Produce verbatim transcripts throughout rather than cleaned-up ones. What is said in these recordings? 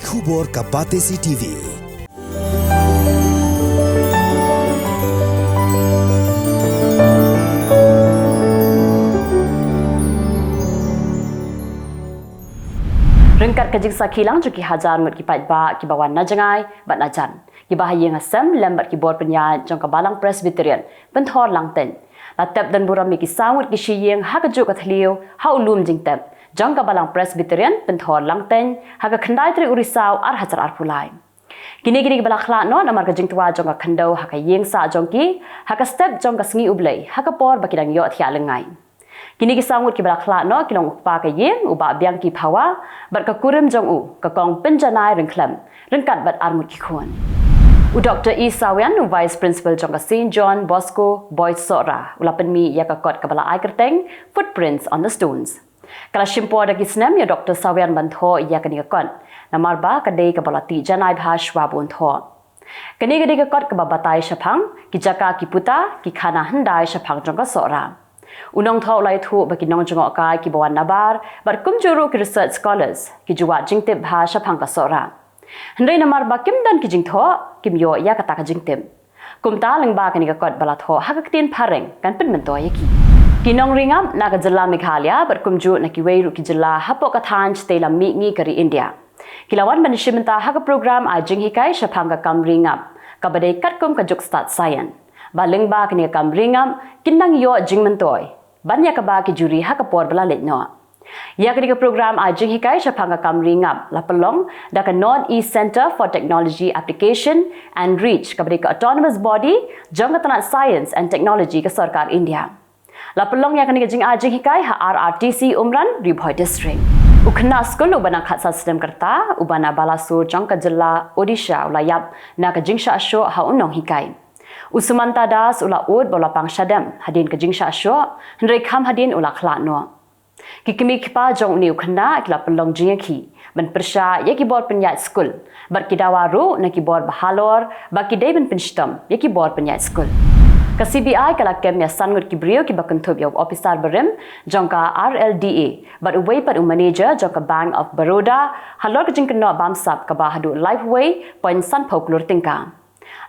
Khubor ka Batesi T V. Ryngkat ka jingsakhi lang jong ki hajar ngut ki paidbah kiba wan na jngai bad na jan, kiba ha ïing ha sem lem bad ki bor pynïaid jong ka Balang Presbyterian Pynthor Langteiñ, la tep don burom ïa ki saw ngut ki shi ïing ha kajuh ka thliew ha u lum jingtep jong ka Balang Presbyterian Pynthor Langteiñ ha ka khyndai tarik u Risaw ar hajar arphew lai. Kine ki dei kiba la khlad noh namar ka jingtwa jong ka khyndew ha ka ïing sah jong ki ha ka step jong ka sngi U Blei ha ka por ba ki dang ïohthiah lyngngai. Kine ki saw ngut kiba la khlad noh ki long u kpa ka ïing, u Bah Biangki Phawa, bad ka kurim jong u, ka Kong Pynjanai Ryngkhlem, ryngkat bad ar ngut ki khun. U Doktor E Sawian, u Vice Principal jong ka Saint John Bosco Boys Sohra, u la pynmih ïa ka kot kaba la ai kyrteng Footprints on the Stones. Ka la shim por da ki snem ïa u Doktor Sawian ban thoh ïa kane ka kot, namar ba ka dei kaba la tih janai bha shwa ba un thoh. Kane ka dei ka kot kaba batai shaphang ki jaka ki puta, ki khana hyndai shaphang jong ka Sohra. U nongthoh u la ïathuh ba ki nongjngohkai kiba wan nabar bad kumjuh ruh ki research scholars ki ju wad jingtip bha shaphang ka Sohra. Hynrei namar ba kim don ki jingthoh, kim ïoh ïa kata ka jingtip. Kumta lyngba kane ka kot ba la thoh ha ka ktien phareng kan pynmyntoi ïa ki. Ki nongri ngap na ka jylla Meghalaya bad kumjuh na kiwei ruh ki jylla hapoh ka thaiñ shatei lam mihngi ka ri India, ki la wan ban ïashim bynta ha ka program ai jinghikai shaphang ka kam ri ngap, kaba dei katkum ka juk stad saian, ba lyngba kane ka kam ri ngap kin nang ïoh jingmyntoi ban ïa kaba ki ju ri ha ka por ba la leit noh. Ïa kane ka program ai jinghikai shaphang ka kam ri ngap la pynlong da ka North East Centre for Technology Application and Reach, kaba dei ka autonomous body jong ka tnat Science and Technology ka Sorkar India. La pynlong ïa kane ka jingai jinghikai ha R R T C Umran, Ri Bhoi District. U khynnah skul uba nang khatsan snem ka rta, uba na Balasore jong ka jylla Odisha, u la ïap na ka jingshah shoh ha u nonghikai. U Sumanta Das u la ud ba u la pang shadem hadien ka jingshah shoh, hynrei kham hadien u la khlad noh. Ki kmie ki kpa jong une u khynnah ki la pynlong jingïakhih ban pyrshah ïa ki bor pynïaid skul bad ki dawa ruh na ki bor bahalor ba ki dei ban pynshitom ïa ki bor pynïaid skul. Ka C B I ka la kem ïa san ngut ki briew kiba kynthup ïa u ophisar barim jong ka R L D A bad uwei pat u manager jong ka Bank of Baroda halor ka jingkynnoh bamsap kaba haduh laiphew wei point sanphew klur tyngka.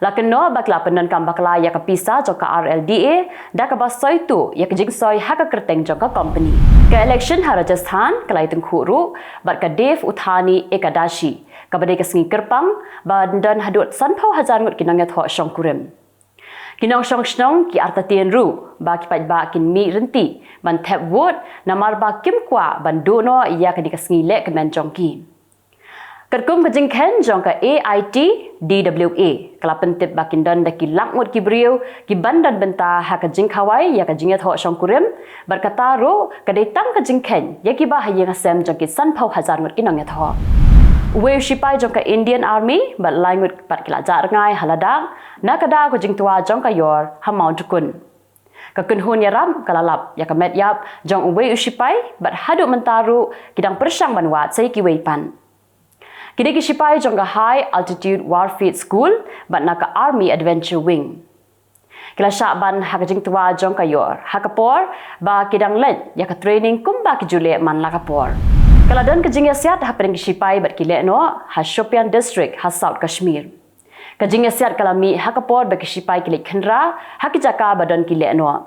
La kynnoh ba ki la pyndonkam bakla ïa ka pisa jong ka R L D A da kaba soi tuh ïa ka jingsoi ha ka kyrteng jong ka company. Ka election ha Rajasthan ka la ïatyngkhuh ruh bad ka Dev Uthani Ekadashi, kaba dei ka sngi kyrpang, ba don haduh sanphew hajar ngut ki nongïathoh shongkurim. Ki nongshong shnong ki artatien ruh ba ki paidbah kin mih rynti ban thep vote namar ba kim kwah ban duh noh ïa kane ka sngi leh kmen jong ki. Katkum ka jingkheiñ jong ka A I T D W A, ka la pyntip ba kin don da ki lak ngut ki briew ki ban don bynta ha ka jingkhawai ïa ka jingïathoh shongkurim, bad kata ruh ka dei tang ka jingkheiñ ïa kiba ha ïing ha sem jong ki sanphew hajar ngut ki nongïathoh. Uwei u shipai jong ka Indian Army bad lai ngut pat ki la jah rngai ha Ladakh na ka daw ka jingtwa jong ka ïor ha Mawtyrkhut. Ka kynhun ïarap ka la lap ïa ka met ïap jong uwei u shipai bad haduh mynta ruh ki dang pyrshang ban wad sa ïa kiwei pat. Ki dei ki shipai jong ka High Altitude Warfare School bad na ka Army Adventure Wing. Ki la shah ban ha ka jingtwa jong ka ïor ha ka por ba ki dang leit ïa ka training kumba ki ju leh man la ka por. Ka la don ka jingïasiat hapdeng ki shipai bad ki lehnoh ha Shopian District ha South Kashmir. Ka jingïasiat ka la mih ha ka por ba ki shipai ki leit khynra ha ki jaka ba don ki lehnoh.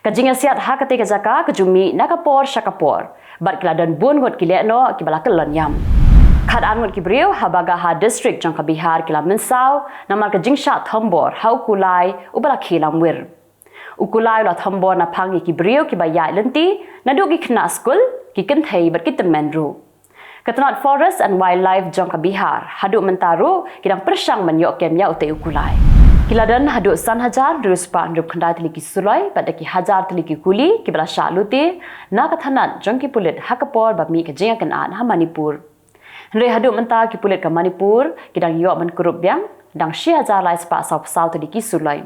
Ka jingïasiat ha katei ka jaka ka ju mih na ka por sha ka por bad ki la don bun ngut ki lehnoh kiba la kyllon ïam. Khatar ngut ki briew ha Bagha District jong ka Bihar ki la mynsaw namar ka jingshah thombor ha u kulai uba la khie lamwir. U kulai u la thombor naphang ïa ki briew kiba ïaid lynti naduh ki khynnah skul, ki kynthei bad ki tymmen ruh. Ka tnat Forest and Wildlife jong ka Bihar haduh mynta ruh ki dang pyrshang ban ïoh kem ïa utei u kulai. Ki la don haduh san hajar hynriew spah hynriew khyndai tylli ki suloi bad da ki hajar tylli ki kuli kiba la shah lute na ka tnat jong ki pulit ha ka por ba mih ka jingïakynad ha Manipur. Hynrei haduh mynta ki pulit ka Manipur ki dang ïoh ban kurup biang dang shi hajar lai spah saw phew saw tylli ki suloi.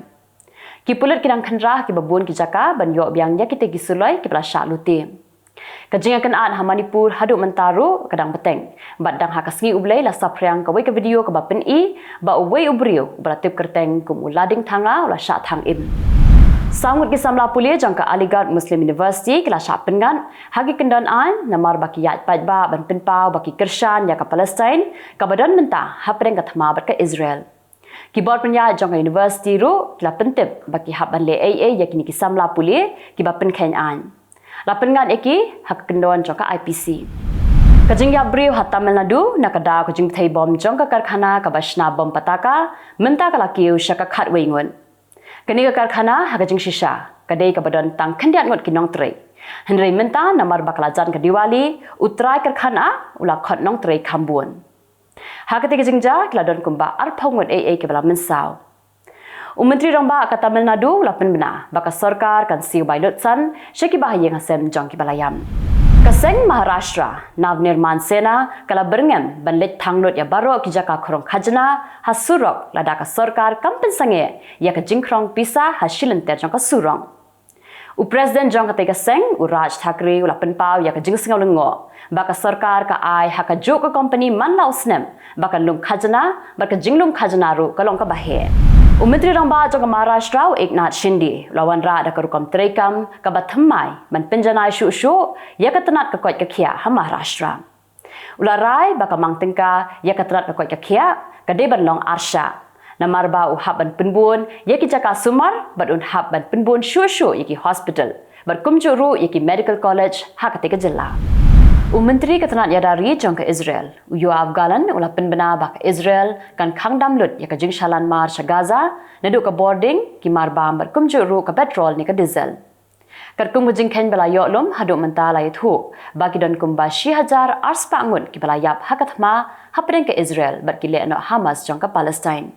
Ki pulit ki dang khynra ha kiba bun ki jaka ban ïoh biang ïa kitei ki suloi kiba la shah lute. Ka jingïakynad ha Manipur haduh mynta ruh ka dang bteng bad dang ha ka sngi U Blei la saphriang kawei ka video kaba pyni ba uwei u briew uba la tip kyrteng kum u Lading Thanga u la shah thang im. Saw ngut ki samla pule jong ka Aligarh Muslim University ki la shah pynngat ha ki kyndon aiñ namar ba ki ïaid paidbah ban pynpaw ba ki kyrshan ïa ka Palestine kaba don mynta hapdeng ka thma bad ka Israel. Ki bor pynïaid jong ka university ruh ki la pyntip ba ki hap ban leh ei ei ïa kine ki samla pule kiba pynkheiñ aiñ. La pynngat ïa ki ha ka kyndon jong ka I P C. Ka jingïap briew ha Tamil Nadu na ka daw ka jingbthei bom jong ka karkhana kaba shna bom pataka mynta ka la kiew sha ka khatwei ngut. Kane ka karkhana ha ka jingshisha ka dei kaba don tang khyndiat ngut ki nongtrei. Hynrei mynta namar ba ka la jan ka Diwali, u trai karkhana u la khot nongtrei kham bun. Ha kata ka jingjia ki la don kumba arphew ngut ei ei kiba la mynsaw. U Myntri Rangbah ka Tamil Nadu u la pynbna ba ka sorkar kan siew bai lut san sha kiba ha ïing ha sem jong kiba la ïam. Ka seng Maharashtra Navnirman Sena ka la byrngem ban leit thang lut ïa baroh ki jaka khrong khajna ha surok lada ka sorkar kam pynsangeh ïa ka jingkhrong pisa ha shi lynter jong ka surok. U President jong katei ka seng, u Raj Thackeray, u la pynpaw ïa ka jingsngew lyngngoh ba ka sorkar ka ai ha kajuh ka kompani man la u snem ba kan lum khajna bad ka jinglum khajna ruh ka long kaba heh. U Myntri Rangbah jong ka Maharashtra, u Eknath Shinde, u la wanrah da ka rukom treikam kaba thymmai ban pynjanai shuh shuh ïa ka tnat ka koit ka khiah ha Maharashtra. U la rai ba ka mang tyngka ïa ka tnat ka koit ka khiah ka dei ban long arshah. Namar ba u hap ban pynbun ïa ki jaka sumar bad un hap ban pynbun shuh shuh ïa ki hospital bad kumjuh ruh ïa ki medical college ha katei ka jylla. U Myntri ka tnat ïada ri jong ka Israel, u Yoav Gallant, u la pynbna ba ka Israel kan khang dam lut ïa ka jingshalan mar sha Gaza naduh ka bording, ki marbam bad kumjuh ruh ka petrol ne ka diesel. Katkum ka jingkheiñ ba la ïoh lum haduh mynta la ïathuh ba ki don kumba shi hajar arspah ngut kiba la ïap ha ka thma hapdeng ka Israel bad ki lehnoh Hamas jong ka Palestine.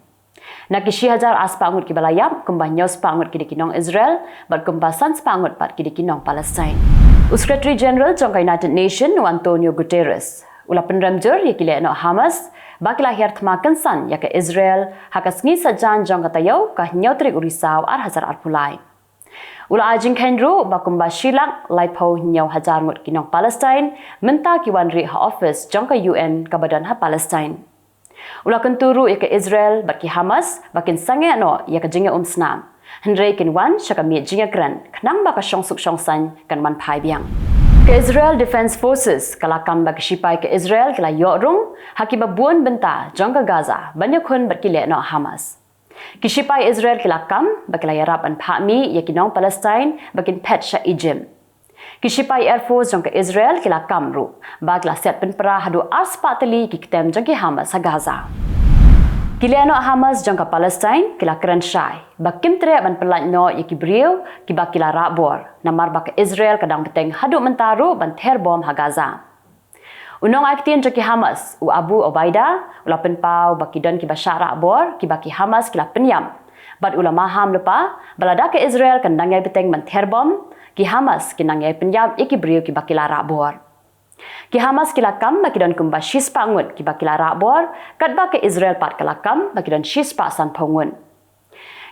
Na ki shi hajar arspah ngut kiba la ïap, kumba hynñiew spah ngut ki dei ki nong Israel bad kumba san spah ngut pat ki dei ki nong Palestine. U Secretary General jong ka United Nation, u Antonio Guterres, u la pynrem jur ïa ki lehnoh Hamas ba ki la hiar thma kynsan ïa ka Israel ha ka sngi Saitjaiñ jong ka taïew, ka hynñiew tarik u Risaw ar hajar arphew lai. U la ai jingkheiñ ruh ba kumba shi lak laiphew hynñiew hajar ngut ki nong Palestine mynta ki wan rieh ha office jong ka U N kaba don ha Palestine. U la kyntu ruh ïa ka Israel bad ki Hamas ba kin sangeh noh ïa ka jingïaumsnam, hynrei kin wan sha ka miej jingïakren khnang ba ka shongsuk shongsaiñ kan wan phai biang. Ka Israel Defense Forces ka la kam ba ki shipai ka Israel ki la ïoh rung ha kiba bun bynta jong ka Gaza ban ïakhun bad ki lehnoh Hamas. Ki shipai Israel ki la kam ba ki la ïarap ban phah mih ïa ki nong Palestine ba kin phet sha Egypt. Ki shipai Air Force jong ka Israel ki la kam ruh ba ki la siat pynpra haduh arspah tylli ki ktem jong ki Hamas ha Gaza. Ki lehnoh Hamas jong ka Palestine ki la kren shai ba kim treh ban pyllait noh ïa ki briew kiba ki la rah bor, namar ba ka Israel ka dang bteng haduh mynta ruh ban ther bom ha Gaza. U nongai ktien jong ki Hamas, u Abu Obaida, u la pynpaw ba ki don kiba shah rah bor kiba ki Hamas ki la pynïap, bad u la maham lypa ba lada ka Israel kan nang ïai bteng ban ther bom, ki Hamas kin nang ïai pynïap ïa ki briew kiba ki la rah bor. Ki Hamas ki la kam ba ki don kumba shispah ngut kiba ki la rah bor, katba ka Israel pat ka la kam ba ki don shispah sanphew ngut.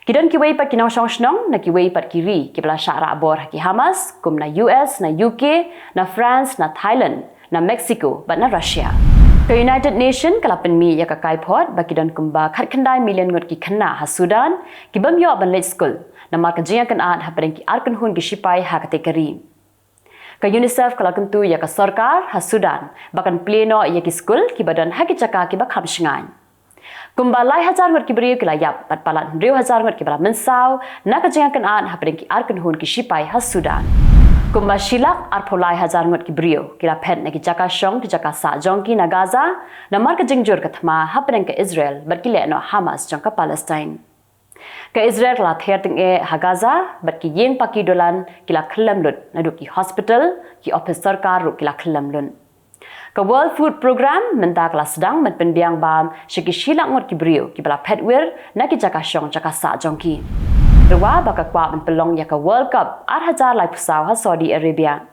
Ki don kiwei pat ki nongshong shnong na kiwei pat ki ri kiba la shah rah bor ha ki Hamas, kum na U S, na U K, na France, na Thailand, na Mexico bad na Russia. Ka United Nation ka la pynmih ïa ka kaiphod ba ki don kumba khatkhyndai million ngut ki khynnah ha Sudan ki bym ïoh ban leit skul namar ka jingïakynad hapdeng ki ar kynhun ki shipai ha katei ka ri. Ka UNICEF ka la kyntu ïa ka sorkar ha Sudan ba kan plie noh ïa ki skul kiba don ha ki jaka kiba kham shngaiñ. Kumba lai hajar ngut ki briew ki la ïap bad palat hynriew hajar ngut kiba la mynsaw na ka jingïakynad hapdeng ki ar kynhun ki shipai ha Sudan. Kumba shi lak arphew lai hajar ngut ki briew ki la phet na ki jaka shong ki jaka sah jong ki na Gaza namar ka jingjur ka thma hapdeng ka Israel bad ki lehnoh Hamas jong ka Palestine. Ka Israel ka la ther tyngeh ha Gaza bad ki ïing paki dulan ki la khyllem lut, naduh ki hospital, ki ophis sorkar ruh ki la khyllem lut. Ka World Food Programme mynta ka la sdang ban pynbiang bam sha ki shi lak ngut ki briew kiba la phet wir na ki jaka shong jaka sah jong ki. Ryngkat ba ka kwah ban pynlong ïa ka World Cup ar hajar laiphew saw ha Saudi Arabia.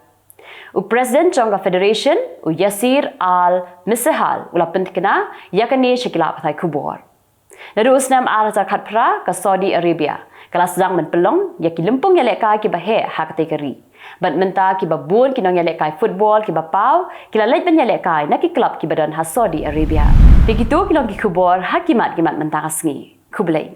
U President jong ka Federation, u Yasir Al Misehal, u la pynthikna ïa kane sha ki lad pathai khubor. Naduh u snem ar hajar khatphra, ka Saudi Arabia ka la sdang ban pynlong ïa ki lympung ïalehkai kiba heh ha katei ka ri. Bad mynta kiba bun ki nongïalehkai football kiba paw ki la leit ban ïalehkai na ki club kiba don ha Saudi Arabia. Te kito ki long ki khubor ha ki mat ki mat mynta ka sngi. Khublei.